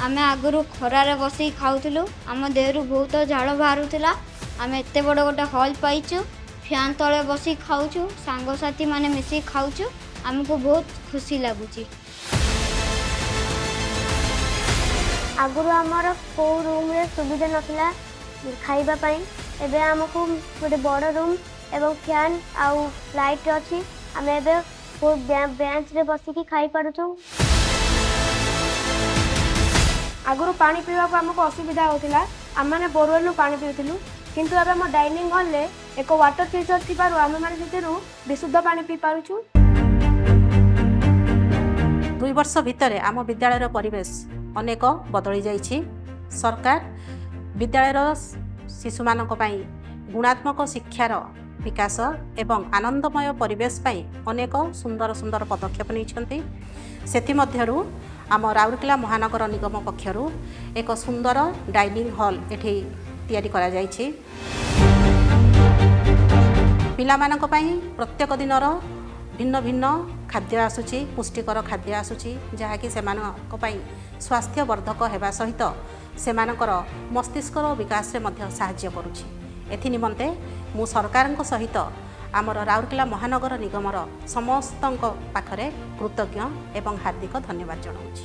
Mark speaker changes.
Speaker 1: ଆମେ ଆଗରୁ ଖରାରେ ବସିକି ଖାଉଥିଲୁ, ଆମ ଦେହରୁ ବହୁତ ଝାଳ ବାହାରୁଥିଲା। ଆମେ ଏତେ ବଡ଼ ଗୋଟେ ହଲ୍ ପାଇଛୁ, ଫ୍ୟାନ୍ ତଳେ ବସିକି ଖାଉଛୁ, ସାଙ୍ଗସାଥି ମାନେ ମିଶିକି ଖାଉଛୁ, ଆମକୁ ବହୁତ ଖୁସି ଲାଗୁଛି।
Speaker 2: ଆଗରୁ ଆମର କେଉଁ ରୁମ୍ରେ ସୁବିଧା ନଥିଲା ଖାଇବା ପାଇଁ। ଏବେ ଆମକୁ ଗୋଟେ ବଡ଼ ରୁମ୍ ଏବଂ ଫ୍ୟାନ୍ ଆଉ ଲାଇଟ୍ ଅଛି। ଆମେ ଏବେ ବେଞ୍ଚରେ ବସିକି ଖାଇପାରୁଛୁ।
Speaker 3: ଆଗରୁ ପାଣି ପିଇବାକୁ ଆମକୁ ଅସୁବିଧା ହେଉଥିଲା, ଆମେମାନେ ବୋରୱେଲରୁ ପାଣି ପିଉଥିଲୁ। କିନ୍ତୁ ଏବେ ଆମ ଡାଇନିଂ ହଲ୍ରେ ଏକ ୱାଟର ଫିଲ୍ଟର ଥିବାରୁ ଆମେମାନେ ସେଥିରୁ ବିଶୁଦ୍ଧ ପାଣି ପିଇପାରୁଛୁ।
Speaker 4: 2 ବର୍ଷ ଭିତରେ ଆମ ବିଦ୍ୟାଳୟର ପରିବେଶ ଅନେକ ବଦଳି ଯାଇଛି। ସରକାର ବିଦ୍ୟାଳୟର ଶିଶୁମାନଙ୍କ ପାଇଁ ଗୁଣାତ୍ମକ ଶିକ୍ଷାର ବିକାଶ ଏବଂ ଆନନ୍ଦମୟ ପରିବେଶ ପାଇଁ ଅନେକ ସୁନ୍ଦର ସୁନ୍ଦର ପଦକ୍ଷେପ ନେଇଛନ୍ତି। ସେଥିମଧ୍ୟରୁ ଆମ ରାଉରକେଲା ମହାନଗର ନିଗମ ପକ୍ଷରୁ ଏକ ସୁନ୍ଦର ଡାଇନିଂ ହଲ୍ ଏଠି ତିଆରି କରାଯାଇଛି। ପିଲାମାନଙ୍କ ପାଇଁ ପ୍ରତ୍ୟେକ ଦିନର ଭିନ୍ନ ଭିନ୍ନ ଖାଦ୍ୟ ଆସୁଛି, ପୁଷ୍ଟିକର ଖାଦ୍ୟ ଆସୁଛି, ଯାହାକି ସେମାନଙ୍କ ପାଇଁ ସ୍ୱାସ୍ଥ୍ୟବର୍ଦ୍ଧକ ହେବା ସହିତ ସେମାନଙ୍କର ମସ୍ତିଷ୍କର ବିକାଶରେ ମଧ୍ୟ ସାହାଯ୍ୟ କରୁଛି। ଏଥି ନିମନ୍ତେ ମୁଁ ସରକାରଙ୍କ ସହିତ ଆମର ରାଉରକେଲା ମହାନଗର ନିଗମର ସମସ୍ତଙ୍କ ପାଖରେ କୃତଜ୍ଞ ଏବଂ ହାର୍ଦ୍ଦିକ ଧନ୍ୟବାଦ ଜଣାଉଛି।